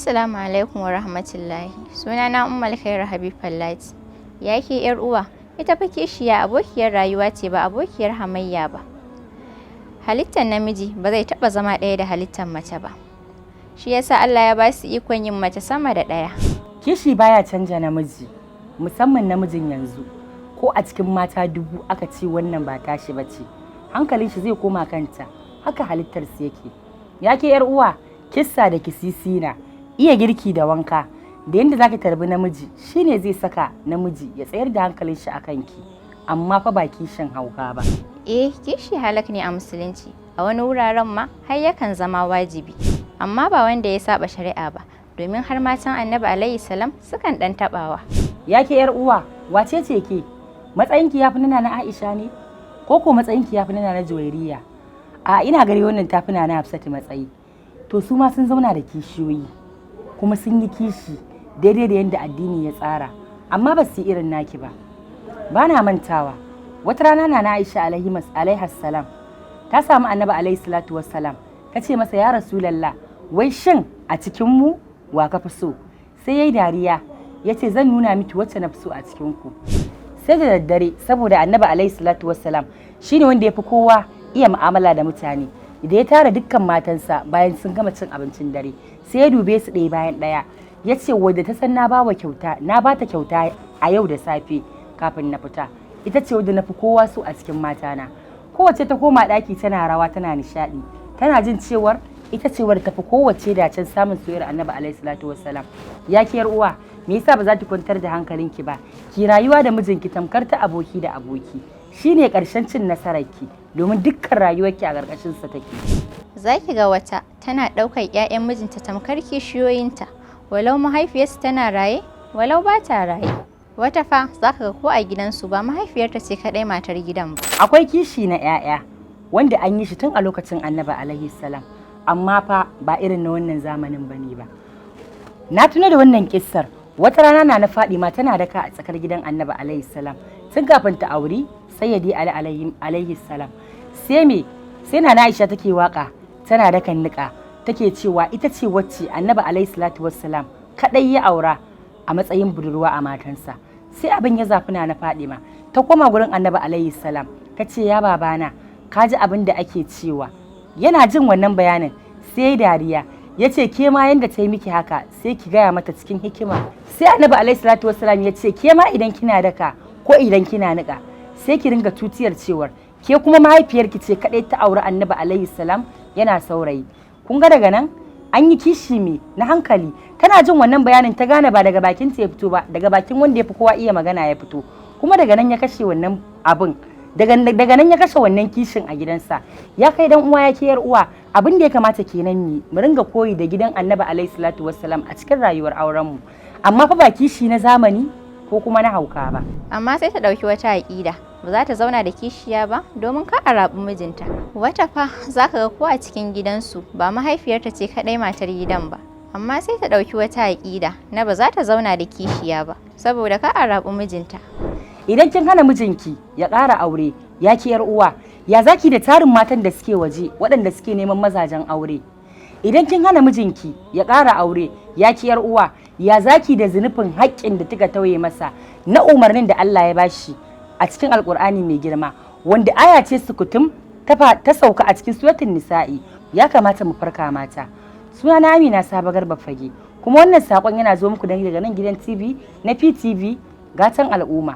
Assalamu alaikum wa rahmatullahi. Sunana Ummul Khairu Habib Fallati. Ya ke yar uwa, ita fa kishiya abokiyar rayuwa ce, ba abokiyar hamayya ba. Halittar namiji ba zai taɓa zama ɗaya da halittar mace ba. Shi yasa Allah ya ba su ikon yin mace sama da ɗaya. Kishi baya canja namiji, musamman namijin yanzu. Ko a cikin mata 1000 aka ce wannan ba tashi ba ce, hankalin shi zai koma kanta, haka halittar su yake. Ya ke yar uwa, kissa da kisisina, iya girki da wanka, da yadda zaki tarbi namiji shine zai saka namiji ya tsayar da hankalin shi a kanki, amma fa ba kishin hauka ba. Eh, kishi halak ne a Musulunci. A wani wuraren ma har yakan zama wajibi. Amma ba wanda ya saba shari'a ba, domin har matan Annabi alaihi salam sukan ɗan taɓawa. Ya ke yar uwa, wace ce ke? Matsayinki ya fi na Aisha ne? Ko ko matsayinki ya fi na Juwairiya? A ina gari wannan ta fi na Hafsatu matsayi. To su ma sun zauna da kishiyoyi, kuma sun yi kishi daidai da yadda addini ya tsara, amma ba su yi irin naki ba. Ba na mantawa, wata rana na Aisha alaihi salam ta samu Annabi alaihi salatu wassalam, ta ce masa, "Ya Rasulallah, wai shin a cikin mu wa ka fi so?" Sai yayi dariya, ya ce, "Zan nuna miki wacce na fi so a cikin ku." Sai da daddare, saboda Annabi alaihi salatu wassalam shine wanda ya fi kowa iya mu'amala da mutane, da ya tara dukkan matansa bayan sun gama cin abincin dare, sai ya dube su ɗaya bayan ɗaya, ya ce, "Wadda ta san na bawa kyauta, na bata kyauta a yau da safe kafin na fita, ita ce wadda na fi kowa so a cikin matana." Kowace ta koma ɗaki tana rawa, tana nishaɗi, tana jin cewar ita ce wadda tafi kowace dacen samun soyayyar Annabi alaihi salatu wassalam. Ya ke uwa, me yasa ba za ki kwantar da hankalinki ba, ki rayuwa da mijinki tamkar ta aboki da aboki? Shine ƙarshen cin nasararki, domin dukkan rayuwarki a ƙarƙashin sa take. Za ki ga wata tana ɗaukar 'ya'yan mijinta tamkar kishiyoyinta, walau mahaifiyarsu tana raye, walau ba ta raye. Wata fa za ka ga ko a gidansu ba mahaifiyarta ce kaɗai matar gidan ba. Akwai kishi na 'ya'ya wanda an yi shi tun a lokacin Annabi alaihi salam, amma fa ba irin na wannan zamanin bane ba. Na tuna da wannan kissar. Wata rana na Fadima tana daka a tsakar gidan Annabi alaihi salam, tun kafin ta auri Sayyidi Ali alaihi salam. Sai me? Sai na Aisha take waka tana dakan nika, take cewa ita ce wacce Annabi alaihi salatu wassalam kadai ya aura a matsayin budurwa a matansa. Sai abin ya zafi na Fadima, ta koma gurin Annabi alaihi salam, ta ce, "Ya babana, ka ji abin da ake cewa." Yana jin wannan bayanin sai dariya, ya ce, "Ke ma yanda ta yi miki haka, sai ki gaya mata cikin hikima." Sai Annabi alaihi salatu wassalam ya ce, "Ke ma idan kina daka ko idan kina niƙa, sai ki ringa tutiyar cewar ke kuma mahaifiyarki ce kadai ta auri Annabi alaihi salam yana saurayi." Kun ga daga nan an yi kishi me na hankali. Tana jin wannan bayanin ta gane ba daga bakin ta ya fito ba, daga bakin wanda ya fi kowa iya magana ya fito. Kuma daga nan ya kashe wannan abin, daga nan ya kashe wannan kishin a gidansa. Ya kai dan uwa, ya ke yar uwa, abin da ya kamata kenan mu ringa koyi da gidan Annabi alaihi salatu wassalam a cikin rayuwar auren mu, amma fa ba kishi na zamani ko kuma na hauka ba. Amma sai ta ɗauki wata aƙida, ba za ta zauna da kishiya ba domin ka a raɓi mijinta. Wata fa za ka ga ko a cikin gidansu ba mahaifiyarta ce kaɗai matar gidan ba. Amma sai ta ɗauki wata aƙida na ba za ta zauna da kishiya ba saboda ka a raɓi mijinta. Idan kin hana mijinki ya ƙara aure, ya ki yar uwa, ya zaki da tarin matan da suke waje waɗanda suke neman mazajen aure? Idan kin hana mijinki ya ƙara aure, ya ki yar uwa, ya zaki da zunufin haƙƙin da kika tauye masa na umarnin da Allah ya bashi a cikin Alƙur'ani mai girma, wanda aya ce sukutum ta sauka a cikin Suratul Nisa'i? Ya kamata mu farka, mata. Suna na Amina Sabo Garba Fage, kuma wannan sakon yana zo muku daga nan gidan TV na PTV, gatan al'umma.